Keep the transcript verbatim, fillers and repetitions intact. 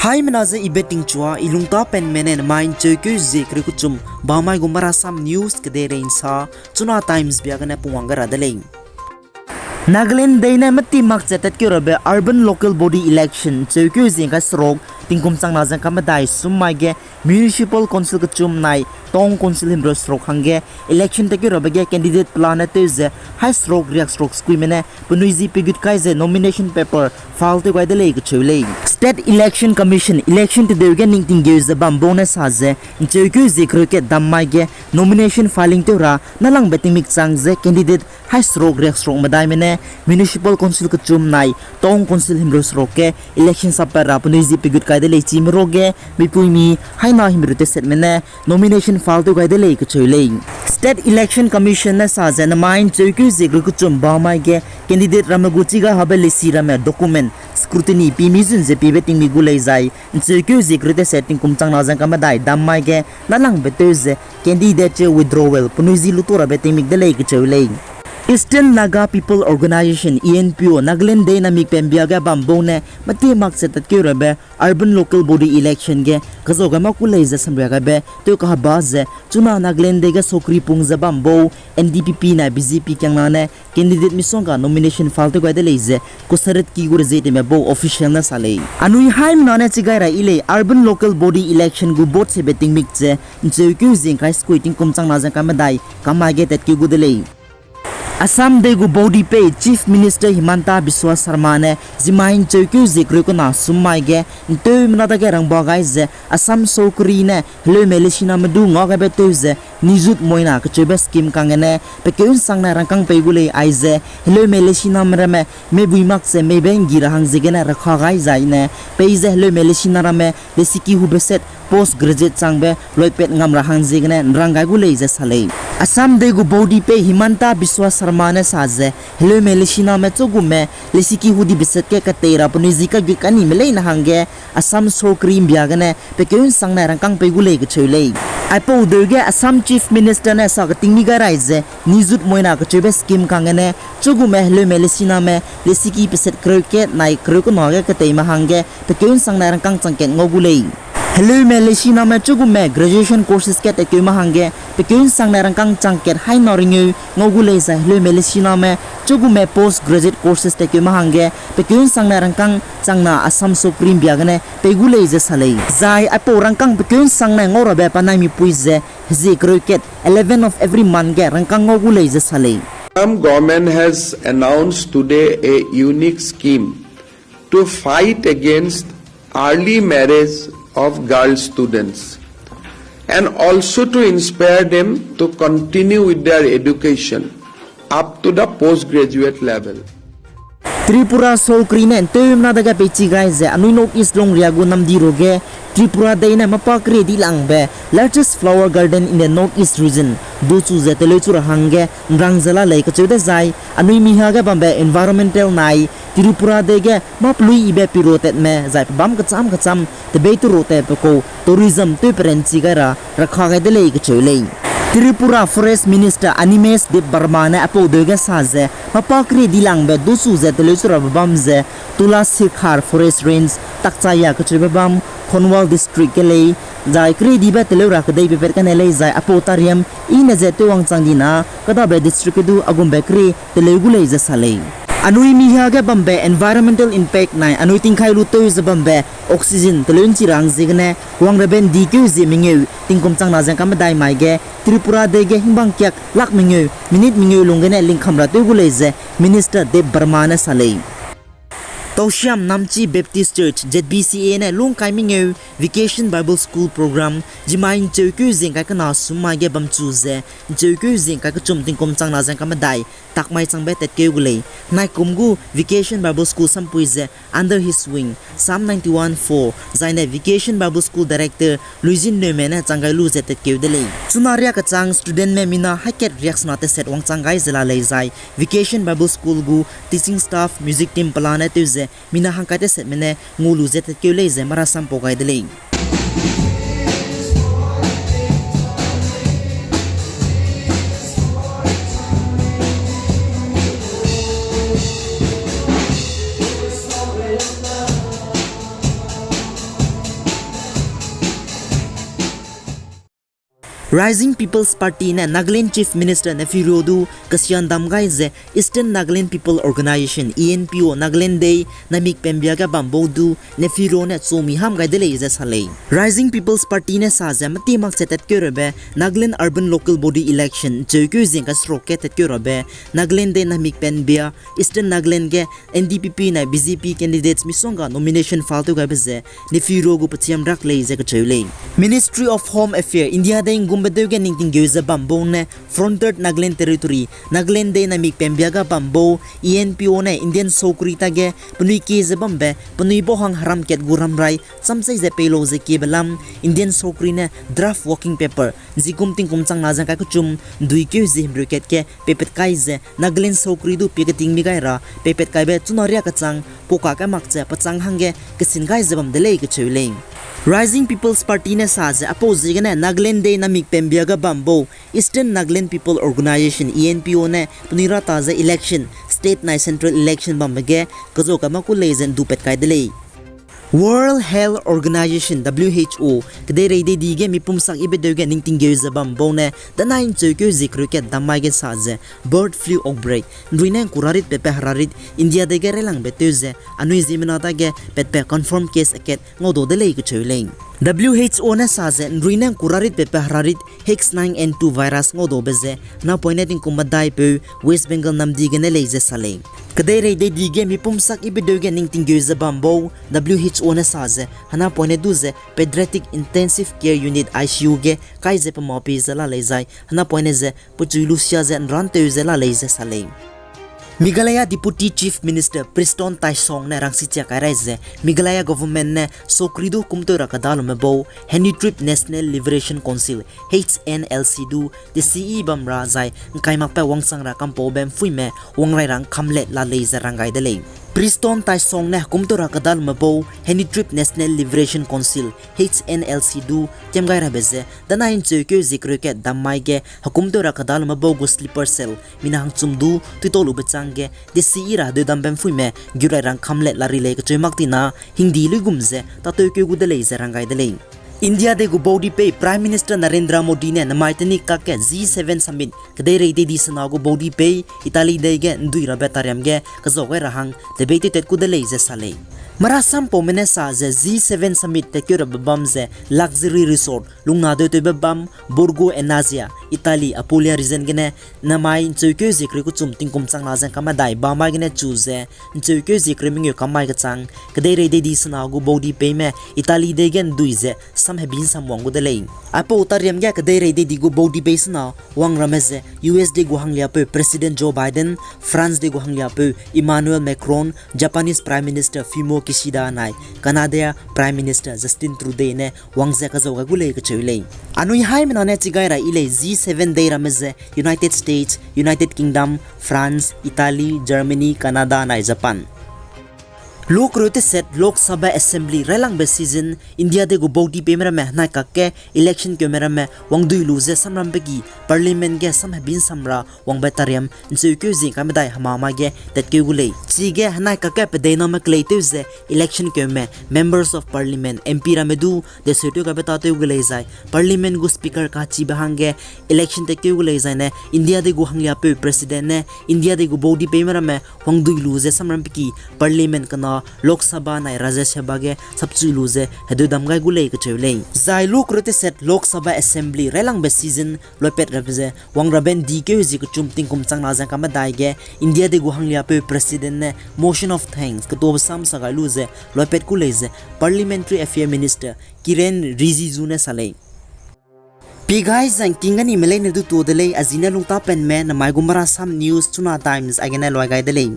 Haimena ze I Betingchua, I lungtapenme ne nemai ’ncheukeu zie kereu kechum bamai gu Marasam News kedeirei ’nsa, Chuna Times bia gene pungwang gai ra de lei. Nagaland dei ne meti mak ze tatkeu rabe Urban Local Body Election ’ncheukeu zie ’ngkai seruk, tingkum changna ze ’ngkai medai sum mai ge Municipal Council kechum nai Town Council himreu seruk hangge election tatkeu rabe ge candidate pelane tew ze hai seruk riak seruk sekuime ne penui zi pegut kai ze nomination paper file tew gai de lei kecheu lei. State Election Commission election tedeu ge ning tinggeu ze bam bau ne sa ze ’ncheukeu zie kereu kat dam mai ge nomination filing tew ra nalangbe tingmik chang ze candidate hai seruk riak seruk medaime ne Municipal Council kechum nai Town Council himreu seruk ge election sappat ra penui zi pegut kai de lei chime ruage mipuimi haina himreu tesetme ne nomination file tew gai de lei kecheu lei. State Election Commission ne sa ze nemai ’ncheukeu zie kereu kechum bamai ge candidate ramme gu chi gai habe lesi ramme document scrutiny pi mi zun ze pibe tingmi gu lei zai ’ncheukeu zie kereu teset tingkum changna ze ’ngkai medai dam mai ge nalangbe tew ze candidate che withdrawal penui zi luto rabe tingmik de lei kecheu lei. Eastern Naga People Organisation, E N P O, Nagaland dei na mikpembia ge bam bau ne meti mak ze tatkeu rabe Urban Local Body Election ge kezau gai mak ku lei ze samria gaibe tew kahaba ze chuna Nagaland dei ge sokri pung ze bam bau N D P P na B J P kiangna ne candidate misongga nomination file tew gai de lei ze kusaritki gu rezie teme bau official ne sa lei. Anui haimena ne chi gai ra yi lei Urban Local Body Election gu vote sebe tingmik ze ’ncheukeu zie ’ngkai sekui tingkum changna ze ’ngkai medai kamai ge tatkeu gu de lei. Assam dei gu baudipei Chief Minister Himanta Biswa Sarma ne zimai ’ncheukeu zie kereu kena sum mai ge ’nteumena dage rangba gai ze Assam sokri ne heleume lesiname du ngau gaibe tew ze Nijut Moina kecheube scheme kanggene pekeu ’nsang ne rangkâng pei gu lei aize heleume lesiname ramme mebui mak ze meibe ’nggi ra hang ziegene rakha gai zai ne peize heleume lesina ramme lesiki hube set post graduate changbe loipat ngam ra hang ziegene ’nrang gai gu lei ze sa lei. Assam dei gu baudipei Himanta Biswa Sarma ne sa ze heleume lesiname chugume lesiki hudibe set ge katei ra penui zi kagut kanime leine hangge Assam sokri ’mbia gene pekeu ’nsang ne rangkâng pei gu lei kecheu lei. Aipau deu ge Assam Chief Minister ne sa keting mi gai rai ze Nijut Moina kecheube scheme kanggene chugume heleume lesiname lesiki peset kereu kat nai kereu kena ge kateime hangge pekeu ’nsang ne rangkâng chang kat ngau gu lei. Heleume lesiname chugume graduation courses kat tatkeu me hangge pekeu ’nsang ne rangkâng chang kat haina ringeu ngau gu lei zai heleume lesiname chugume post graduate courses tatkeu me hangge pekeu ’nsang ne rangkâng changna Assam sokri ’mbia gene pei gu lei ze sa lei. Zai aipau rangkâng pekeu ’nsang ne ngau rabe pa naimipui ze hezie kereu kat eleven of every month ge rangkâng ngau gu lei ze sa lei. Assam government has announced today a unique scheme to fight against early marriage of girl students and also to inspire them to continue with their education up to the postgraduate level. Tripura sokri ne ’nteumena dage peichi gai ze anui North East lungria gu namdi ruage Tripura dei ne mapa kerie dilangbe largest flower garden in the North East region duchu ze teleuchu ra hangge ’nrang ze la lei kacheu dezai anui mihage bambe environmental nai Tripura dei ge mâ peluiyibe piro tatme zai pebâm kechâm kechâm tebei teru tatbe kau tourism tewperanchi gai ra rakha gai de lei kacheu lei. Tripura Forest Minister Animesh Debbarma ne aipau deu ge sa ze mapa kerie dilangbe duchu ze teleuchu rabe bam ze Tulasikhar Forest Range, Takchaya kacheube bam, Khonwal District ge lei, zai keriedibe teleu ra kedei pepat kane lei zai aipau tariam i ne ze tewwangchang dina kêdabe district ge du a gumbe kerie teleu gu lei ze sa lei. Anui mihage bambe environmental impact nai anui tingkai lu tew ze bambe oxygen teleu ’nchi ra hang ziegene wangrabe ’ndikeu zie mengeu tingkum changna ze ’ngkai medai mai ge Tripura dei ge hingbang kiak lak mengeu minute mengeu lung gene lingkham ra tew gu lei ze Minister Debbarma ne sa lei. Tousem Namchi Baptist Church, Z B C A ne lungkai mengeu Vacation Bible School Program zimai ’ncheukeu zie ’ngkai kena sum mai ge bamchu ze ’ncheukeu zie ’ngkai kechum tingkum changna ze ’ngkai medai tak mai changbe tatkeu gu lei. Naikum gu Vacation Bible School sampui ze Under His Wing, Psalm ninety-one four, zaine Vacation Bible School Director Luizin Neume ne chang gai lu ze tatkeu de lei. Chuna riak kechang studentme mina hai kat riaksena teset wangchang gai ze la lei zai Vacation Bible School gu teaching staff, music team pelane tew ze mina hangkai tesetme ne ngu lu ze tatkeu lei ze marasam pau gai de lei. Rising People's Party ne Nagaland Chief Minister Neiphiu Rio du kesian dam gai ze Eastern Nagaland People Organisation, E N P O, Nagaland dei Namik Pembia ge bam bau du Neiphiu Rio ne chumi ham gai de lei ze sa lei. Rising People's Party ne sa ze mâtie mak che tatkeu rabe Nagaland Urban Local Body Election cheukeu zing kaseruk ge tatkeu rabe Nagaland dei Namik Pembia, Eastern Nagaland ge N D P P nai B J P candidates misongga nomination file tew gaibe ze Neiphiu Rio gu pechiam rak lei ze kacheu lei. Ministry of Home Affairs, India dei nggumbe deu ge ningting geu ze bam bau ne Frontier Nagaland Territory, Nagaland dei Namik Pembia ga bam bau, E N P O ne Indian saukri tage penui kie ze bambe penui bau hang heram kat gu ramrai chamchei ze pei lau ze kiebe lam Indian saukri ne draft working paper zikum tingkum changna zeng kai kechum ndui keu ze himreu kat ge peipat kai ze Nagaland saukri du pie keting mi gai ra peipat kaibe chuna riâ kechang pau ka kai mak ze pechâng hangge kesin gai ze bam de lei kacheu lei. Rising People's Party ne sa ze aipau ziegene Nagaland dei Namik Pembia ga bam bau Eastern Nagaland People Organisation, E N P O ne penui ra ta ze election, state nai central election bambe ge kezau kai mak ku lei ze ndupat kai de lei. World Health Organisation, W H O, kedeirei deidi ge mipum sak yibe deu ge ningting geu ze bam bau ne danai ncheukeu zie kereu kat dam mai ge sa ze bird flu outbreak, nrui ne ngkurarit patpe herarit India dei ge railangbe tew ze anui ziemmena dage patpe confirm case akat ngaudau de lei kacheu lei. W H O ne sa ze nrui ne ngkurarit patpe herarit H nine N two virus ngaudaube ze henapoine tingkum medai peu West Bengal namdi gene lei ze sa lei. Kedeirei deidi ge mipum sak yibe deu ge ningting geu ze bam bau W H O ne sa ze henapoine du ze Pediatric Intensive Care Unit, I C U ge kai ze pemau pi ze la lei zai henapoine ze pechui lu sia ze nrantew ze la lei ze sa lei. Meghalaya Deputy Chief Minister Prestone Tynsong ne rangsichia kai rai ze Meghalaya government ne saukri du kumtew ra kedalume bau Hanitrep National Liberation Council, H N L C du tesi bam ra zai ngkai makbe wangchang ra kampaube mpuime wangrai ra ngkamlet la lei ze rang gai de lei. Prestone Tynsong ne kumtew ra kedalume bau Hanitrep National Liberation Council, H N L C du tiam gai rabe ze danai ncheukeu zie kereu kat dam mai ge hekumtew ra kedalume bau gu sleeper cell mina hangchum du tuitau lube chang ge tesi ra hedeudambe mpuime gurai ra ngkamlet la ri lei kacheu mak tina hingdi luigum ze tatew keu gu de lei ze rang gai de lei. India dei gu baudi pei Prime Minister Narendra Modi ne namai tenik kakge G seven Summit kedeirei deidi sena gu baudi pei Italy dei ge ndui rabe tariam ge kezau gai ra hang debate tet ku de lei ze sa lei. Marasampaume ne sa ze G seven Summit tatkeu rabe bam ze luxury resort lungna deuteube bam Borgo Venezia, Italy, Apulia region gene namai ncheukeu zie kereu kechum tingkum changna zeng kamedai ba mai gene chu ze ncheukeu zie kereu mengeu kam mai kechang kedeirei deidi sena gu baudi peime Italy dei ge ndui ze samhebi nsam wang gu de lei. Aipau tariam ge kedeirei deidi gu baudi pei sena wang ramme ze U S dei gu hangliapeu President Joe Biden, France dei gu hangliapeu Emmanuel Macron, Japanese Prime Minister Fumio Kishida nai Canada Prime Minister Justin Trudeau ne wang ze kezau gai gu lei kacheu lei. Anui haimena ne chigai ra yi lei G seven dei ramme ze United States, United Kingdom, France, Italy, Germany, Canada nai Japan. Lu kereu teset Lok Sabha Assembly railangbe season India dei gu baudi peime ramme henai kakge election keume ramme wangdui lu ze samrambe ki Parliament ge samhebi nsam ra wangbe tariam ncheukeu zie kamedai hema mai ge tatkeu gu lei. Chige henai kakge pedeiname keleitew ze election keume Members of Parliament, M P ramme du deseu tew gaibe tatew gu lei zai Parliament gu Speaker kachibe hangge election tatkeu gu lei zaine India dei gu hangliapeu President ne India dei gu baudi peime ramme wangdui lu ze samrambe ki Parliament kena Lok Sabha nai Rajya Sabha ge sapchui lu ze hedeudam gai gu lei kacheu lei. Zai lu kereu teset Lok Sabha Assembly railangbe season loipat rabe ze wang rabe ndikeu zie kechum tingkum changna zeng kamedai ge India dei gu hangliapeu President ne motion of thanks ketobe sam sa gai lu ze loipat ku lei ze Parliamentary Affair Minister Kiren Rijiju ne sa lei. Pi gai zangking gani me leine du tuâ de lei, a zine lungtapenme namai gu Marasam News Chuna Times aigene luai gai de lei.